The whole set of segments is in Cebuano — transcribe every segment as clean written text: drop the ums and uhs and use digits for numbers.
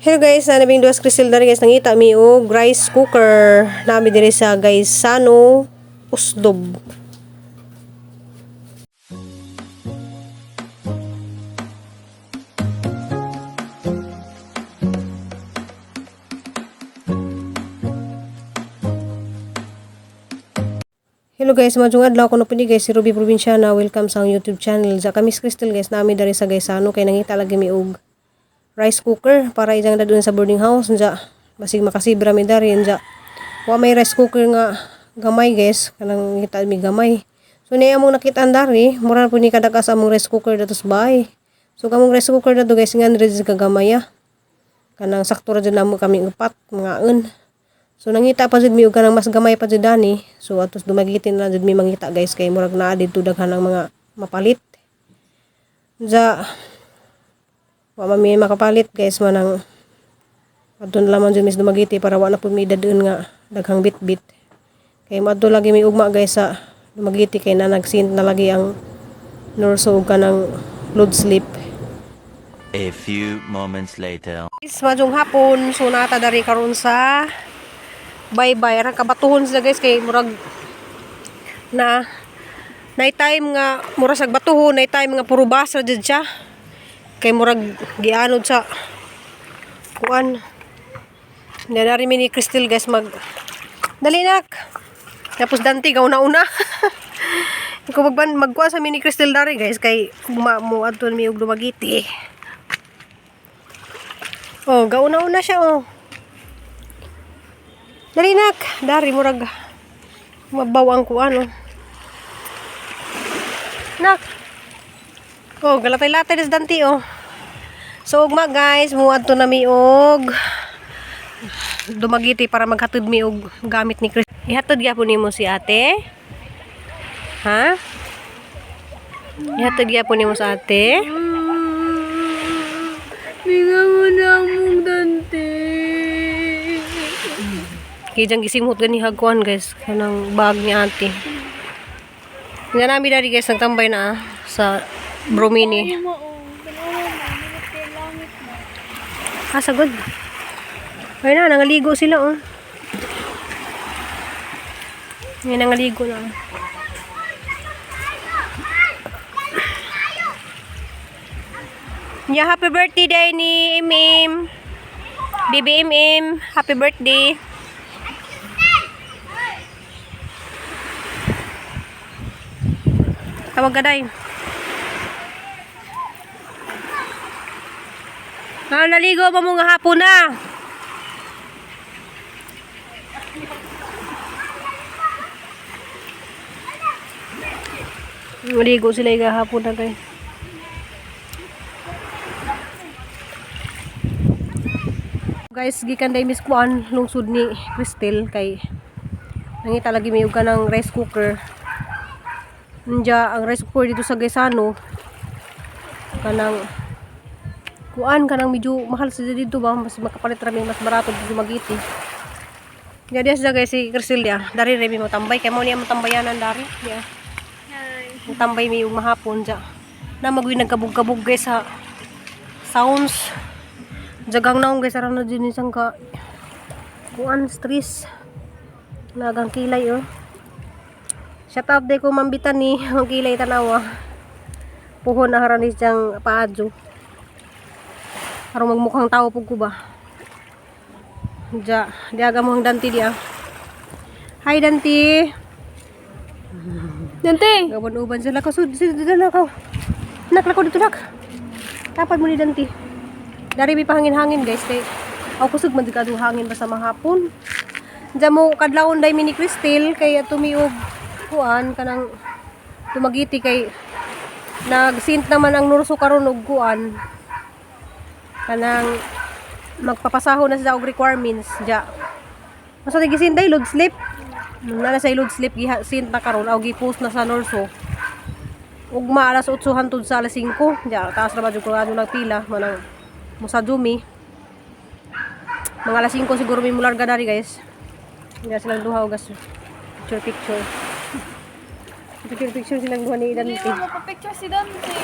Hello guys, na nabing duas Crystal dari guys, nangita mi og rice cooker nami diri sa Gaisano Usdob. Hello guys, maayong adlaw kuno pini guys si Ruby Provinciana. Welcome sa akong YouTube channel. Sa kami Crystal guys, nami diri sa Gaisano kay nangita lagi mi og rice cooker para ijang dadun sa boarding house unja basig makasibra mi dari unja wa may rice cooker nga gamay guys, kanang ngita mi gamay. So niya among nakita dari, mura na pud ni kadakas among rice cooker dato sa bahay. So kamong rice cooker dato guys, nga diri sa kagamay ah. Kanang sakto ra jud namo kami upat mangaon. So nangita pa jud mi og kanang mas gamay pa jud ani. So atos Dumaguete na jud mi mangita guys, kay murag naa didto daghan ang mga mapalit. Unja wa man mi makapalit guys, manang adto na lamang jud mi sa Dumaguete para wa na pud mi dadun nga daghang bitbit. Kay moadto lagi mi ugma guys sa Dumaguete kay na nagsint na lagi ang nurso og kanang load slip. A few moments later. Guys, maayong hapon. So nata dari karon sa bye-bye. Arang kabatuhon sila guys kay murag na night time nga mura sag batuhon, night time nga puro basa jud siya. Kay murag gianod sa kuan. Nga nari mi ni Crystal guys mag dali nak. Tapos Dante gaw na una. Ikaw magban magkuan sa mini Crystal dari guys kay ugma mo adto mi og Dumaguete. Oh, gauna-una siya oh. Dali nak, dari murag mabaw ang kuan oh. Nak. Oh, galatay-latay des Dante oh. So ugma guys, muadto na mi og Dumaguete para maghatod mi og gamit ni Chris. Ihatod gyapon nimo si ate? Ha? Ihatod gyapon nimo sa ate? Binga mo na ang mong Dante. Kaya dyan gisimhot gani hagkuan guys, kanang bag ni ate. Nga nami dari guys, nagtambay na ah, sa Bromini. Ano mo, oh. Tanawa mo. Minit kay langit mo. Ah, sagod. Ay na, nangaligo sila oh. Ngayon nangaligo na. Oh. Yeah, happy birthday day ni Imim. Baby Imim, happy birthday. Tawag ka day. Ah, naligo pa mo nga hapon na. Naligo sila yung hapon na guys. Guys, gikan day miss kuan lungsod ni Cristel kay nangita lagi may og ng rice cooker. Nja ang rice cooker dito sa Gaisano kanang kuan kanang medyo mahal sa dito ba, mas makapalit ra mi mas barato dito Dumaguete. Nya diya siya guys si Cristel dia. Dari re mi mo tambay kay mo niya mo tambayanan dari. Diya. Hi. Tambay mi ug mahapon dya. Na magwi nagkabog-kabog guys sa sounds. Jagang naong guys aran na din isang ka kuan stress. Nagang kilay oh. Shout out day ko mambitan ni ang kilay tanawa. Puhon na haran ni siyang paadyo. Aron magmukhang tao pug ko ba. Diya, diaga mo ang Dante diya. Hi Dante. Dante! Gawan-uban sila ka sud sud na ka. Nak lako dito nak. Tapad mo ni Dante. Dari may pahangin-hangin guys kay ako kusog man jud kadto hangin basta mahapon. Diyan mo kadlawon day mini Crystal kay tumiog kuan kanang Dumaguete kay nagsint naman ang nurso karon og kuan kanang magpapasaho na sila og requirements diya. Masa di gisinday load slip. Na sa load slip giha sint na karon aw gi-post na sa nurso. Ugma alas 8 hantod sa alas 5. Diya taas ra ba jud ko ano nagpila manang musa jumi. Mga alas 5 siguro may mularga dari guys. Diya silang duha og gas picture picture. Picture picture silang duha ni Hindi Dante. mo mapapicture si Dante.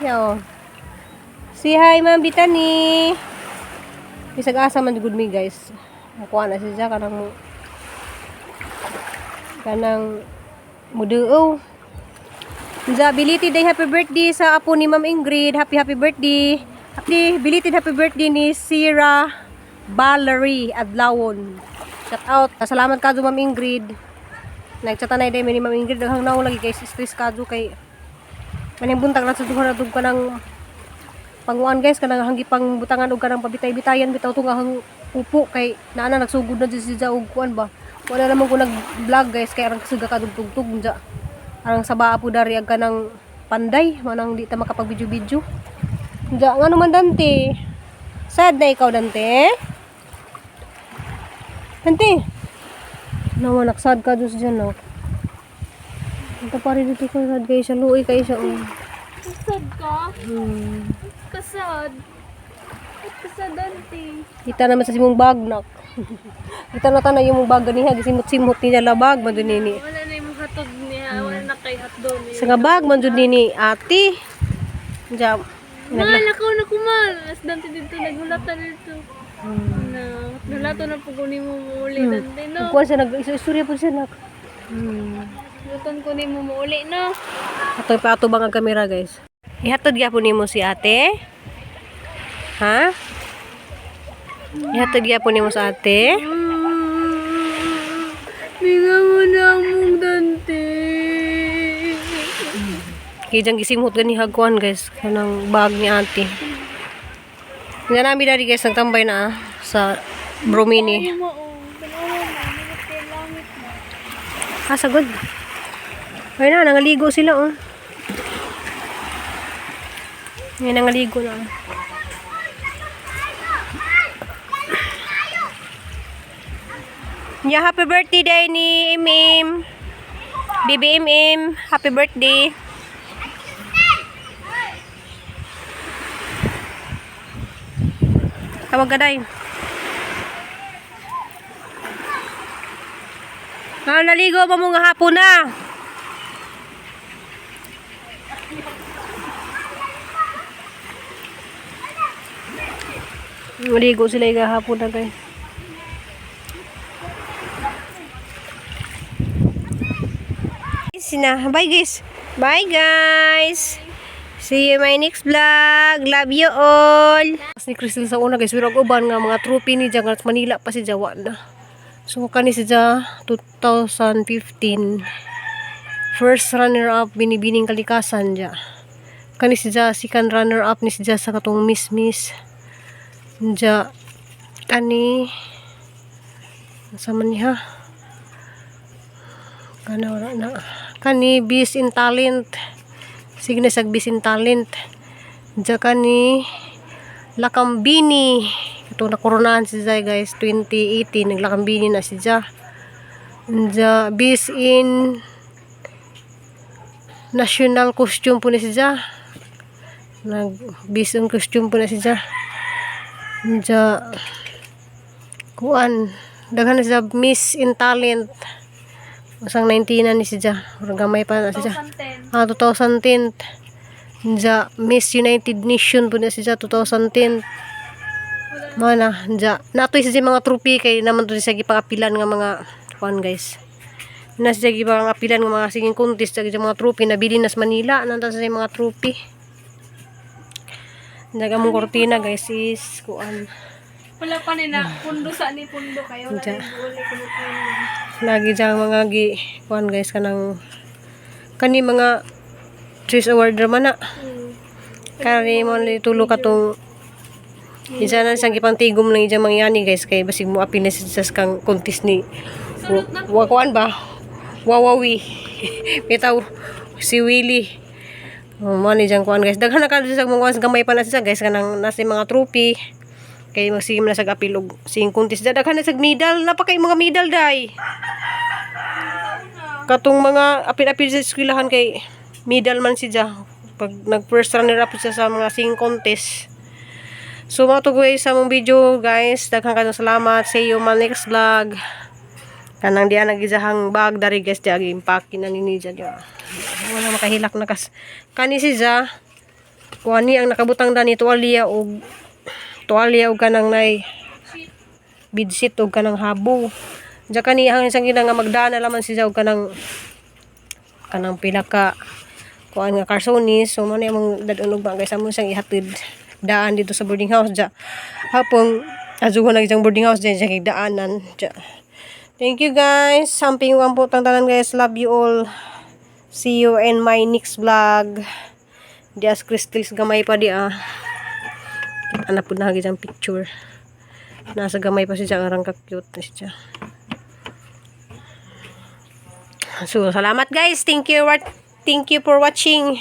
Yo. Say hi, Ma'am Bitani. Bisag asa man gud mi, guys. Kuha na siya kanang kanang muduow. Nja, belated day happy birthday sa apo ni Ma'am Ingrid. Happy happy birthday. Happy belated happy birthday ni Sira Valerie Adlawon. Shout out. Salamat kadto, Ma'am Ingrid. Nagchatanay day mi ni Ma'am Ingrid. Daghang naong lagi guys, stress kadto kay maning buntag lang sa duha na ka ng panguan, guys, kanang hanggi pang butangan og kanang pabitay-bitayan bitaw to nga hang upo kay naa na nagsugod na jud siya og kuan ba. Wala naman ko nag-vlog, guys, kay arang kasuga ka tugtog unja. Arang saba po dari ag kanang panday manang di ta makapag video-video. Unja ngano man, Dante? Sad na ikaw, Dante? Dante. Naman naksad ka dus dyan, no? Ito pa rin dito ko sad kayo siya. Luoy kayo siya, oh. Sad ka? Kasad. Ba't kasad, Dante? Kita naman sa simong bag, nak. Kita na tayo yung bag ganiha. Gisimot-simot niya la bag, man dun nini. Wala na yung hatod niya. Wala na kay hotdog niya. Sa nga bag, man dun nini, ate. Diyan. Mahal ako na kumal. As Dante dito, nagulatan dito. Na, nalato na po ko ni mo muuli, Dante, no? Kuha siya, nag-istorya po siya, nak. Luton ko ni mo muuli, no? Ato ipaatubang ang kamera, guys. Ihatod gyapon nimo si ate? Ha? Ihatod gyapon nimo sa ate? Minga mo na ang mong Dante. Kaya dyan gisimhot gani hagkuan, guys, kanang bag ni ate. Nga nami dari, guys, nagtambay na ah, sa Bromini. Ay mo, oh. Tanawa mo, minit kay langit mo. Ah, sagod. Ay na, nangaligo sila, oh. Ngayon, nangaligo na. Oh. Yeah, happy birthday day ni Imim. Baby Imim, happy birthday. Tawag ka, day. Ah, naligo ba mo nga hapon na? Naligo sila yung hapon na, guys. Sina. Bye, guys. Bye, guys. See you in my next vlog. Love you all. Ni Crystal sa una, guys, pero ang uban nga mga trophy ni Jaga Manila pa si Jawa na. So kani si Ja 2015 first runner up Binibining Kalikasan ja. Kani si Ja second runner up ni si Ja sa katong Miss Miss. Ja kani sa man niya? Kana wala na. Kani Beast in Talent. Sige na sag Beast in Talent. Ja kani Lakambini. Ito na koronahan si Zay, guys. 2018 naglakambini na si Ja. Ja Beast in National costume po na si Ja. Nag Beast in costume po na si Ja. Ja kuan daghan na siya Miss in Talent. Usang 19 na ni si Ja. Murag gamay pa na si Ja. 2010. Ah, 2010. Ja, Miss United Nation po na si Ja, 2010. Mana, ja. Natoy siya mga trophy kay naman to siya gipangapilan nga mga kuan, guys. Na siya gipangapilan nga mga singing contest sa mga trophy nabili na sa Manila nanta sa mga trophy. Naga mong kortina, guys, is kuan. Wala pa ni na pundo sa ni pundo kayo. Wala Diyan. na buuli kuno pundo. Lagi dyan mga gi kuan, guys, kanang kani mga Choice Award naman na. Kani mo ni tulo ka tong isa na siyang gipantigom lang ijang mangyani, guys, kay basig mo apil na siya sa kang contest ni wa kuan ba Wawawi bitaw si Willie. Oh, mo ni diyang kuan, guys, daghan na ka sa mga kuan, gamay pa na siya, guys, kanang nasa mga trophy kay magsige man na sa apil og sing contest. Daghan na sa medal, napakay mga medal day katong mga apil-apil sa eskwelahan kay medal man si Ja pag nag first runner up siya sa mga sing contest. So mga to, guys, sa mong video, guys, daghang kayong salamat. See you my next vlog. Kanang diyan nagizahang bag dari, guys, di agi impake na ni Ja diya. Wala makahilak na kas kani si Ja kuani ang nakabutang dani tuwalya og kanang nay Bidsit og kanang habo. Diya kani ang isang gina nga magdaan na laman siya og kanang pila ka kuan nga karsonis. So mo na imong dadon ugma, guys, amo siyang ihatid daan dito sa boarding house ja. Hapong azuhon na isang boarding house diyan siya daanan ja. Thank you, guys. Samping po tang tanan, guys. Love you all. See you in my next vlog. Dias crystals gamay pa di ah. Kita na po na isang picture. Nasa gamay pa siya ang ka cute na siya. So, salamat, guys. Thank you for watching.